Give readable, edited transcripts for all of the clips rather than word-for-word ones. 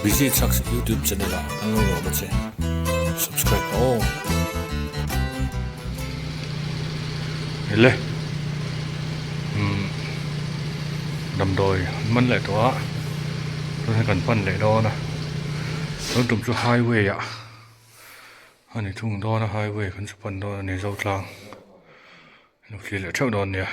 Busy Chhaks YouTube channel ah kan lo lawm a che. Subscribe aw. Ele umm damdawi an man leh tawh a chuan hei kan pan leh dawn a tun tum chu highway ah a ni thung dawn a highway kan chu pan dawn a ni Zotlang lo thlir leh theuh dawn nia.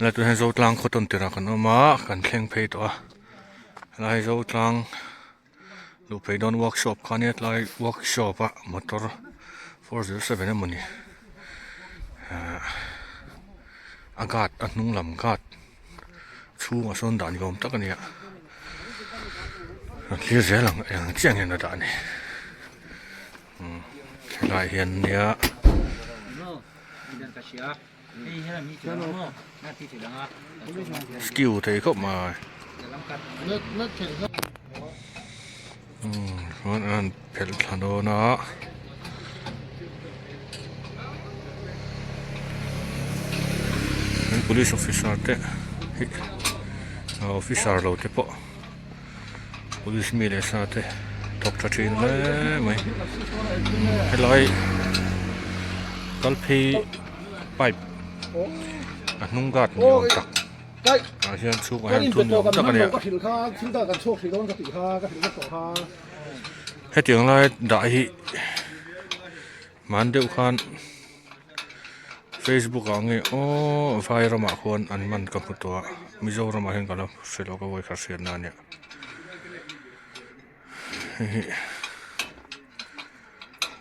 Helai tûnah hian Zotlang khaw tawn tirah kan awm a kan thleng phei tawh a helai Zotlang luh phei dawn workshop kha ania tlai workshop a motor 407 emawni ahh a guard a hnung lam guard chhungah sawn dah ni awm tak a ni a a thlir zel ang eng chiah hian a dah a ni umm helaiah hian nia. Skill thei khawp mai umm chuan an han phelh thla dawn a. Police officer te hi officer lo te pawh police mi leh sa te thawk tha thin hle mai helai kal phei pipe a hnung guard ni awm tak ah hian chhungah hian thun ni awm tak a ni a hetiang lai dah hi hman deuh khan facebook ah nge aw vai ramah khuan an man ka hmu tawh a mizoram ah hian ka lo hre lo ka vawikhat hriat na ania hei hi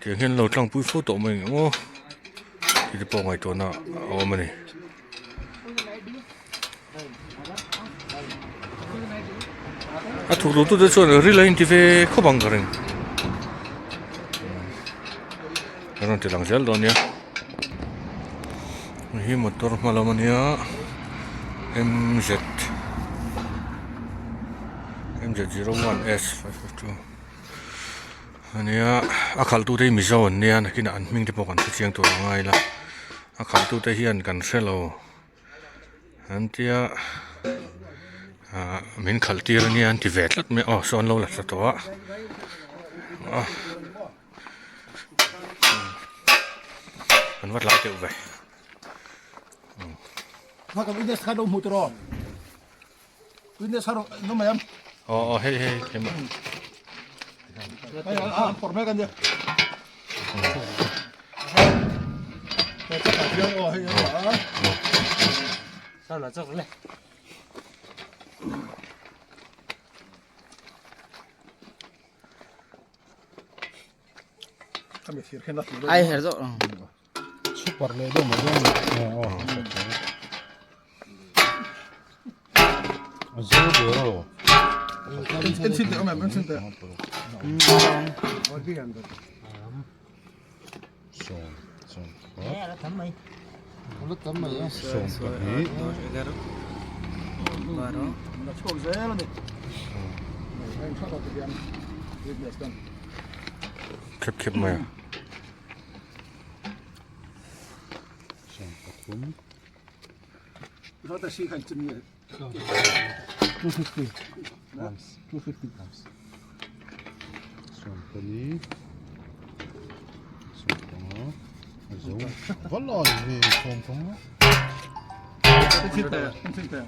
tiang hian lo tlangpui fo tawh mai ang aw tih te pawh ngaihtuahna a awm a ni. A thuk duh tute chuan ril a inti ve khawp ang ka ring a rawn ti lang zel dawn nia hei hi motor hma lam ania mz mz 01s 552 ania a khalh tute hi mizo an nia nakinah an hming te pawh kan hrechiang tur a ngai la a khalh tute hian kan hrelo. An tia ah min khalh tir ania an ti ve tlat mai a aw sawn lo la thla tawh a ah an va tlai deuh ve. Aw aw hei hei hei Ai her zawk ang. Super leh deuh mai dawn a ni. Aw aw. A zo der a. En sin teh awm em en sin teh. Sawm sawm Eh ala tam mai. Ala tam mai a. Sawm pahnih. La chhuak zel a ni. Heng tha tak hian business dan. Khep khep mai a. 1 pathum. Rota si khan chim nge. 250 grams. 250 grams. 14. 15. A zo. Va lai ve 15. En sin teh en sin teh.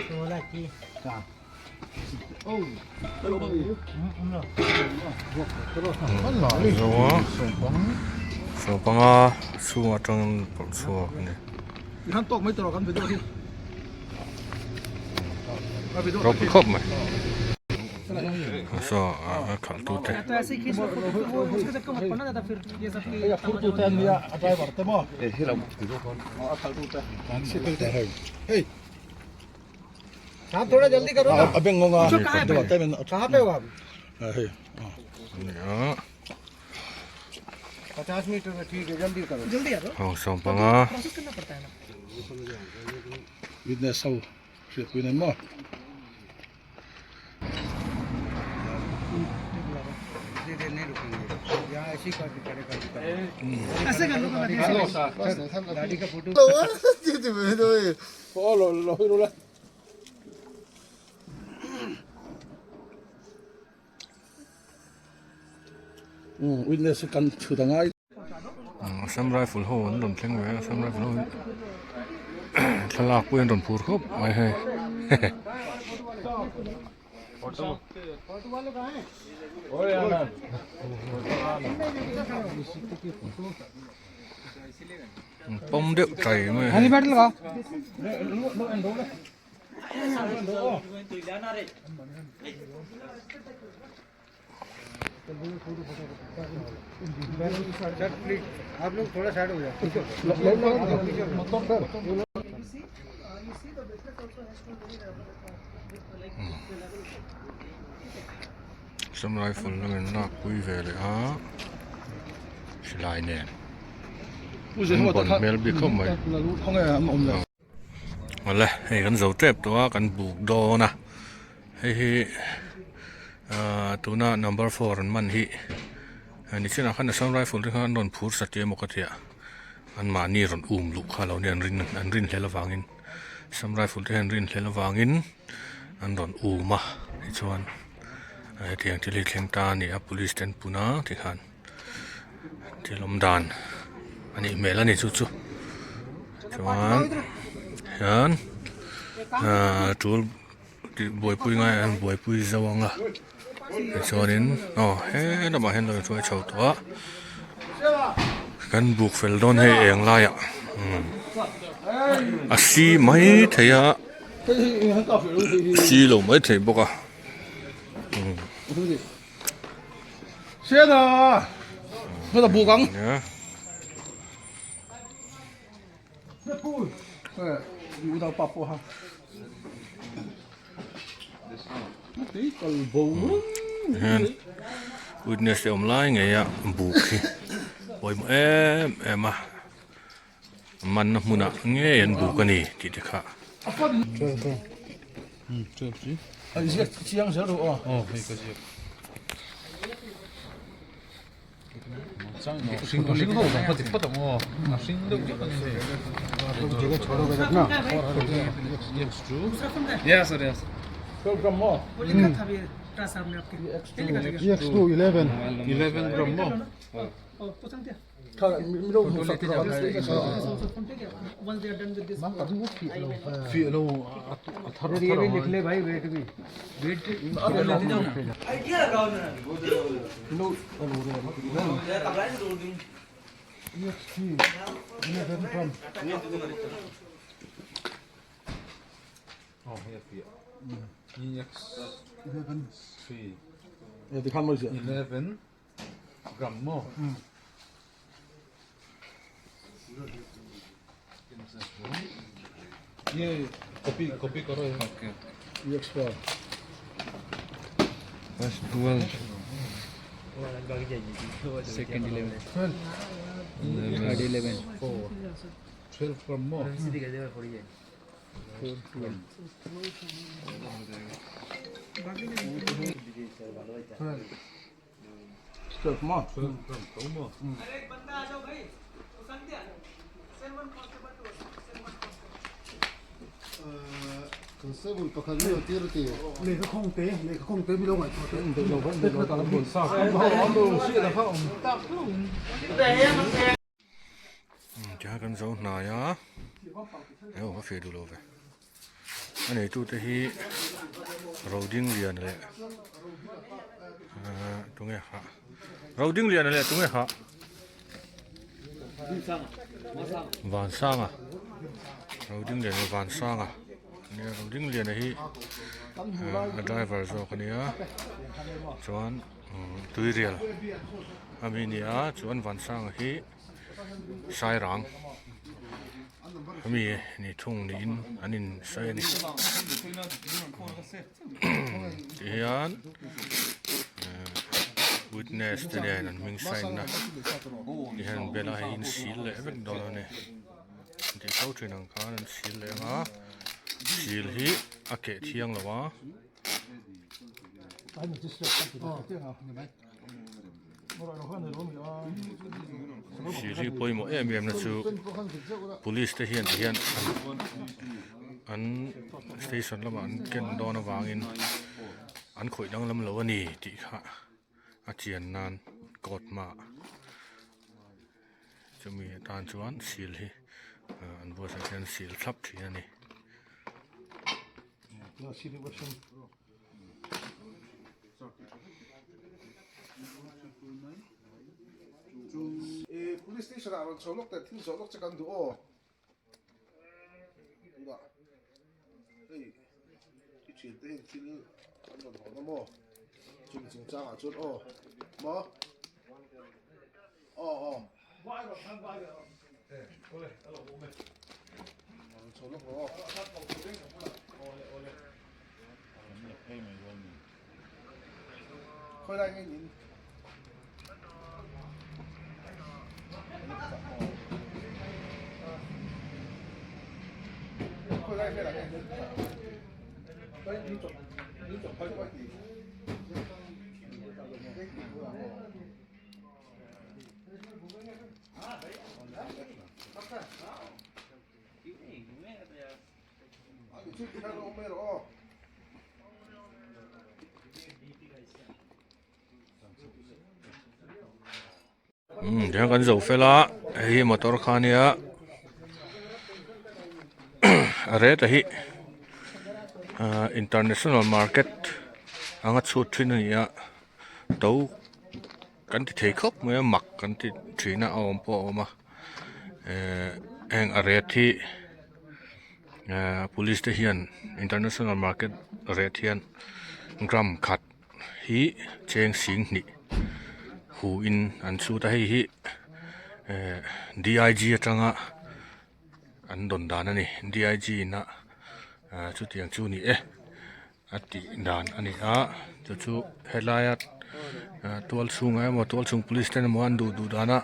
Sola chi. Zo a sawmpanga chhung atangin pawlh chhuak a ni. Ropui khawp mai saw a khalh tu te. A beng ngawng a. Kaha pe wa. Hei. Nia. Hawng sawmpanga. Witness ho hriatpui nen maw. Witness hi kan chhut a ngai. Assam Rifle ho an rawn thleng ve a Assam Rifle ho hi thlalak pawh hi an rawn phur khawp mai hei an pawm deuh tai mai a hei. Assam Rifle lamin lak pui ve leh a silai nen an bawn hmel bik khawp mai. Awle hei kan zo tep tawh a kan buk dawn a hei hi ahh tuna number four an man hi nichinah khan assam rifle te khan an rawn phur satih emaw ka tia an mahni rawn um luh kha lo nia an rin an rinhlelh avangin assam rifle te hian an rinhlelh avangin an rawn um a tichuan hetiang thil hi thleng ta a ni a police te an pun a tikhan. Thil awm dan a nih hmel a ni chu chu chuan hian ahh tul tih buaipui ngai an buaipui zo ang a tichuanin aw he lamah hian lo inhruai chho tawh a kan buk fel dawn hei eng laiah umm a si mai thei a si lo mai thei bawk a umm. Sena Hmela buk ang. Unau pa pawh ha. Tui kal bo Hian witness te awm lai ngei a buk hi pawimawh em em a manna hmunah ngei an buk a ni tih te kha. Chiang zel rawh aw. Aw hei ka ziak. Hring hring ho bang kha dik phawt ang aw. A hring deuh vek a ni hei. Yes sir yes. 12 gram maw? EX2 11. 11 gram maw? Fiah lo a thar a thar ang a. Aw hei a fiah EX 3 11 Gram maw? Ye copy copy karo hai. Okay. EX4. First 12. Second 11. 12. Third 11. 4. 12 gram maw? 4 12. 12 maw? 12 gram tho maw? Constable pakhat mi lo tir a ti. Tihian kan zo hnai a heu a feh duh lo ve a neitute hi Rodingliana leh ahh tunge hah Rodingliana leh tunge hah Vansanga Rodingliana leh Vansanga nia Rodingliana hi ahh a driver zawk a nia chuan tuirial ami a ni a chuan Vansanga hi. Sairang ami ni thung niin an in sawi a ni tihian Witness te nen an hming sign na ti hian an bel a hei in sil leh vek dawn a ni an tih fo thin ang khan an sil leh ang a sil hi a keh thiang lo a. Sil hi pawimawh em em na chu police te hian ti hian an station lamah an ken dawn avangin. An khawih danglam lo a ni tih kha a chian nan court hmaah chumi atan chuan seal hi an buatsaih hian seal thlap thin a ni. Police station ah rawn chho lawk teh thil zawh lawk che kan duh aw. Tunah hei i thiante hian thil an rawn hawn a maw chumi chungchangah chuan aw maw aw aw rawn chho lawk rawh aw. Khawi lai nge in Khawi lai velah nge Umm tihian kan zo fel a hei hi motor kha ania a rate a hi ahh international market anga chhut thin a ni a to kan ti thei khawp mai a mak kan ti thin a a awm pawh a awm a ehh heng a rate hi ehh police te hian international market rate hian gram khat hi cheng sing hnih hu in an chhut a hei hi ehh D I G atanga an dawn dan a ni D I G in a ahh chutiang chu a ni e. A tih dan a ni a chu chu helaia tual chhungah emaw tual chhung police ten emaw an duh duh dana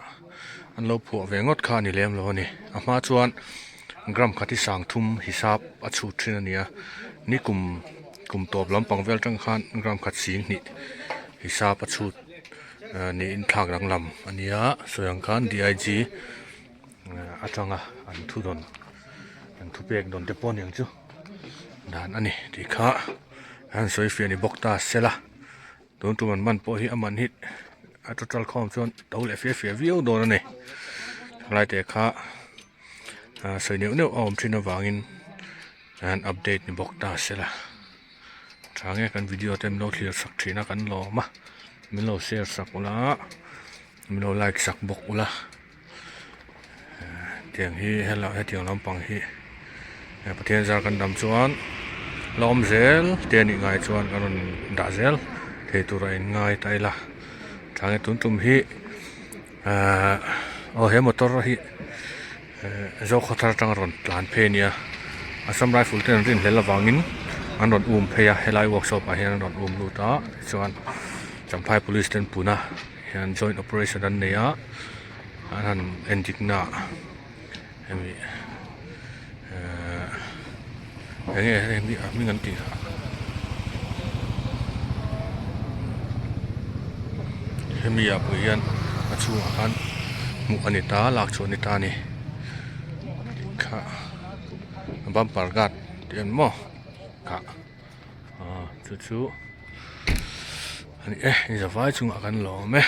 an lo phuah ve ngawt kha a ni lem lo a ni a hma chuan gram khat hi sang thum hisap a chhut thin a ni a nikum kum tawp lampang vel atang khan gram khat sing hnih hisap a chhut niin thlak danglam a ni a sawi ang khan D I G atanga an thu dawn an thu pek dawn te pawh a ni ang chu. Dan a ni tih kha an sawi fiah ni bawk ta se la tun tum an man pawh hi a man hi a total khawm chuan to leh fia fia viau dawn a ni helai te kha ah sawi neuh neuh a awm thin avangin an update ni bawk ta se la tha nge kan video te min lo thlir sak thin a kan lawm a min lo share sak ula min lo like sak bawk ula. Tiang hi helai hetiang lampang hi Pathian zar kan dam chuan la awm zel te anih ngai chuan kan rawn dah zel thei tur a in ngai ta ila tha nge tun tum hi ahh aw he motor hi Zokhawthar atanga rawn tlan phei a nia Assam Rifle ten an rinhlelh avangin an rawn um phei a helai workshop ah hian an rawn um lut a tichuan Champhai police ten puna hian joint operation an nei a an han endik na ah hemi ehh enge hemi a hming an tih kha hemi ah pawh hian a chhungah khan hmuh a ni ta lak chhuah a ni ta a ni kha bumper guard tih a ni maw kha ah chu chu a ni e in zavai chungah kan lawm e.